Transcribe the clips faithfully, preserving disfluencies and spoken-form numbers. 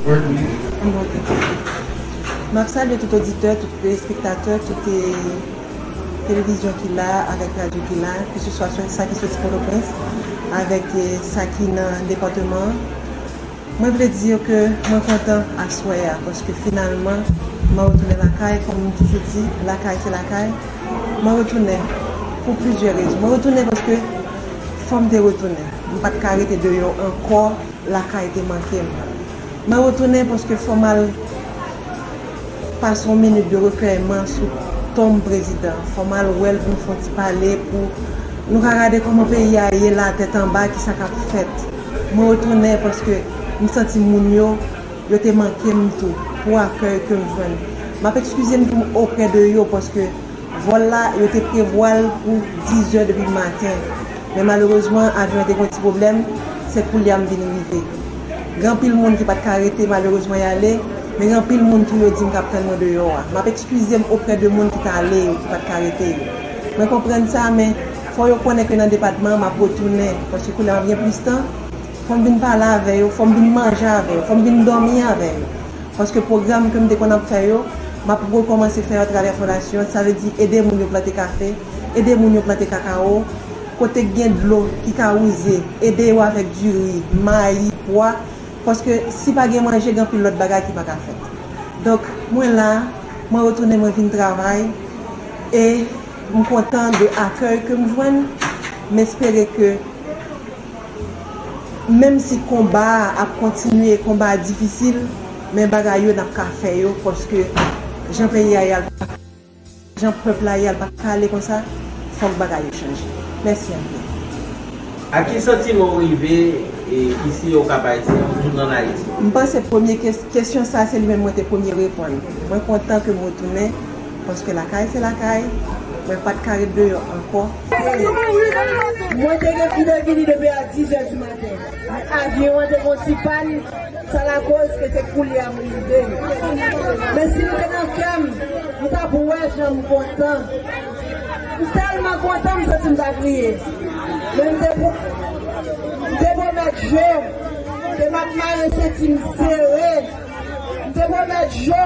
M ap salye tout oditè, tout telespektatè, tout, eh, televizyon ki la, avèk radyo ki la, keseswa sa ki soti Pòtoprens, avèk, eh, sa ki nan depatman an. Mwen vle di yo ke mwen kontan aswè a, paske finalman, mwen retounen lakay, kòm m toujou di, lakay se lakay. Mwen retounen pou plizyè rezon. Mwen retounen paske fò m te retounen. M pa t ka rete deyò ankò, lakay te manke m. Mwen retounen paske fò m al pase yon minit de rekèyman sou tonm prezidan. Fò m al wè l pou m fè yon ti pale, pou nou ka gade kòman peyi a ye la, tèt anba, kisa k ap fèt. Mwen retounen paske m santi moun yo, yo te manke m tou, pou akèy ke m jwenn. M ap ekskize m tou oprè de yo paske vòl la, yo te prevwa l pou dizè depi maten. Men malerezman, avyon an te gen yon ti pwoblèm, se koulye a m vin rive. Gen anpil moun ki pa t ka rete, malerezman, y ale, men gen anpil moun tou yo di m k ap tann mwen deyò a. M ap ekskize m oprè de moun ki t ale yo, ki pa t ka rete yo. Mwen konprann sa, men fò yo konnen ke nan depatman an, m ap retounen, paske koulye a m ap gen plis tan, fò m vin pale avè yo, fò m vin manje avè yo, fò m vin dòmi avè yo. Paske pwogram ke m te konn ap fè yo, m ap rekòmanse fè yo atravè fondasyon an. Sa vle di ede moun yo plante kafe, ede moun yo plante kakawo, kote k gen dlo ki ka wouze, ede yo avèk diri, mayi, pwa. Paske si pa gen manje, gen anpil lòt bagay ki pa ka fèt. Donk, mwen la, mwen retounen, mwen vin travay, e m kontan de akèy ke m jwenn. M espere ke menm si konba a ap kontinye, konba a difisil, men bagay yo n ap ka fè yo, paske jan peyi a ye a, jan pèp la ye a, l pa ka ale konsa, fòk bagay yo chanje. Mèsi anpil. Ak ki santiman w rive, e, isi Okap Ayisyen, yon jounalis? M panse premye kes-, kesyon sa, se li menm mwen te premye reponn. Mwen kontan ke m retounen, paske lakay se lakay, mwen pa t ka ret deyò ankò. Mwen te gen pou de vini depi a dizè di maten. Men avyon an te gen yon ti pàn, sa lakoz ke se koulye a m rive. Men si m te nan kè m, m t ap wè jan m kontan. M tèlman kontan, m santi m ta kriye. Men m te pwo-, m te pwomèt Jo ke m ap mare senti m sere. M te pwomèt Jo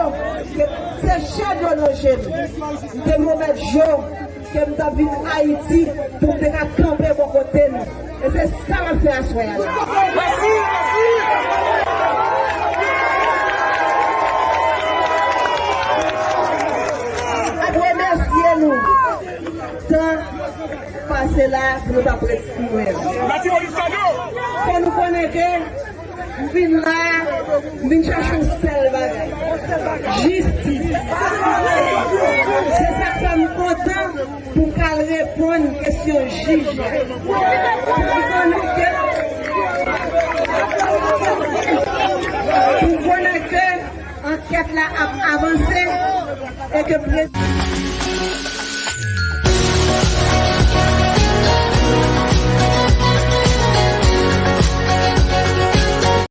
ke se chè dlo nan je m. M te pwomèt Jo ke m t ap vin Ayiti pou m te ka kanpe bò kote l. E se sa m ap fè aswè a la. M ap remèsye nou. Tan pase la pou nou t ap ret pou mwen. Fò nou konnen ke m vin la, m vin chache yon sèl bagay. Jistis. Se sa k fè m kontan pou m ka al reponn kesyon jij la. Pou m konnen ke, pou m konnen ke ankèt la ap avanse e ke prezidan